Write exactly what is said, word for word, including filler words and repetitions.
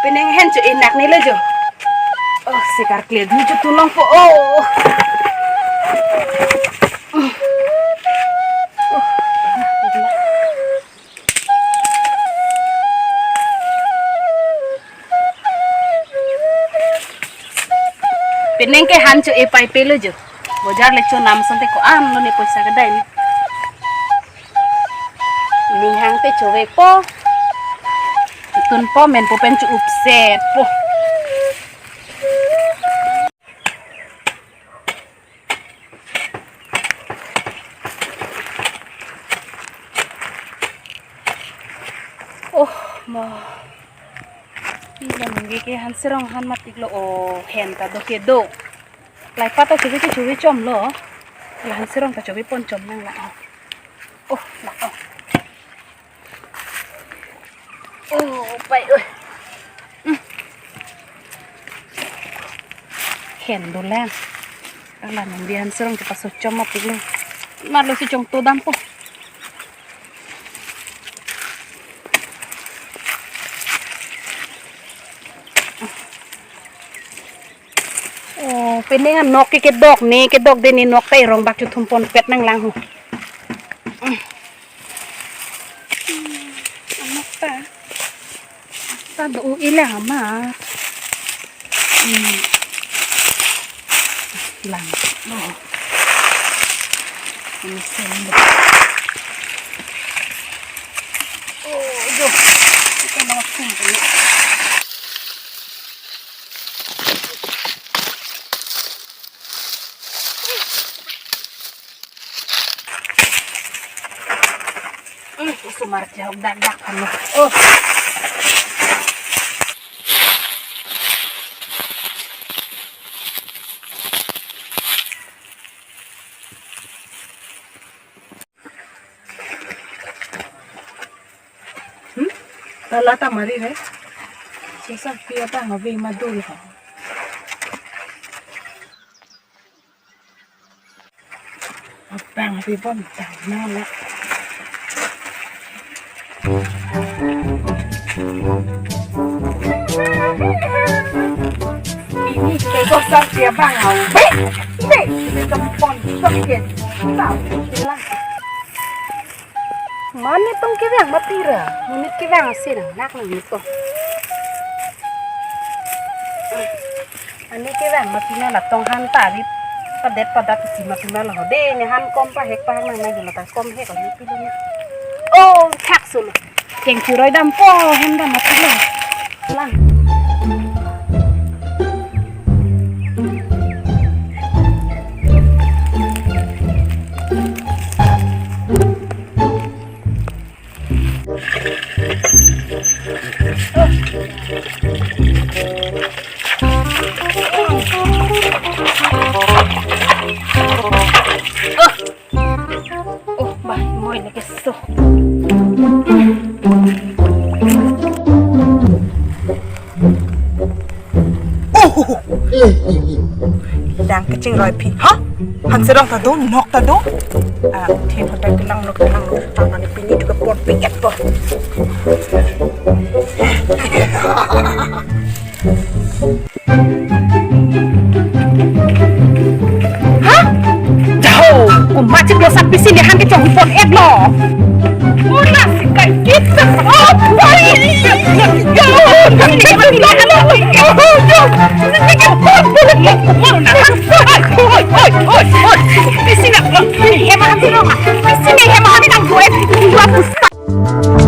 Pining hen cho-e nak ne lo jo. Oh, sikar kle du cho tulong po. Oh. Pining ke han cho-e pai pe lo jo. Bojar le chonam asonte ko-an lo ne poisa kedai ne. Ning hang te chove po. Tun po men po pen cho-up se po. Oh, mo. Ila nungge ke han serong han matik lo, oh, hen ta do kedo. Lai pat ta chove ke chove chom lo. La han serong ta chove pon chom nang la. Oh, la, oh. Oh, pai, oi. Hmm. Hen dolang. Ala nang bihan serong ke paso chom matik lo. Mar lo si chong to dam po. Oh, pining anok ke kedok ne, kedok de ne nok ta irong bak chuthum pon pet nang lang ho. Anok ta. Ta do-o ila ma. Hmm. Lang. Oh. Ini sen do. Oh, jo. Kita mau sing kali. Hmm, sumar jahok dak dak kami. Oh. Hmm? Tala ta mari re. Sesa pia ta ngavi madul ha. Abang api pon tang nala. Ini ke kosar siapa ngau? Be, be, ini kempon, sakit. Tahu, hilang. Mane tong kevang mati ra, monit kevang asi nang nak nang nito. Ani kevang mati na la tong han ta ri padet padat si mati na la ho de ne han kom pa hek pa hang nang nang la ta kom hek ani pilo ne. Oh, thak solo. Keng churoi dam po, hem dam mati lo. Lang. Oh, bah, moi lagi so. Dang kachingroi phi. Ha? Han serong ta do, nok ta do. Ah, thin hotel kelang nok, kelang nok. Tang ani pini juga pon piket po. Ha? Jaho, kumachik lo sat pisi lihan ke chong pon ek lo. Mula sikai kita. Oh, boy. Yo, kami kita lo. Yo, yo. Ini kan pon pon lo. Oi, oi, oi, oi. Pisi nak lo. Ini hema han siro ma. Pisi ni hema han nang gue. Dua pusat.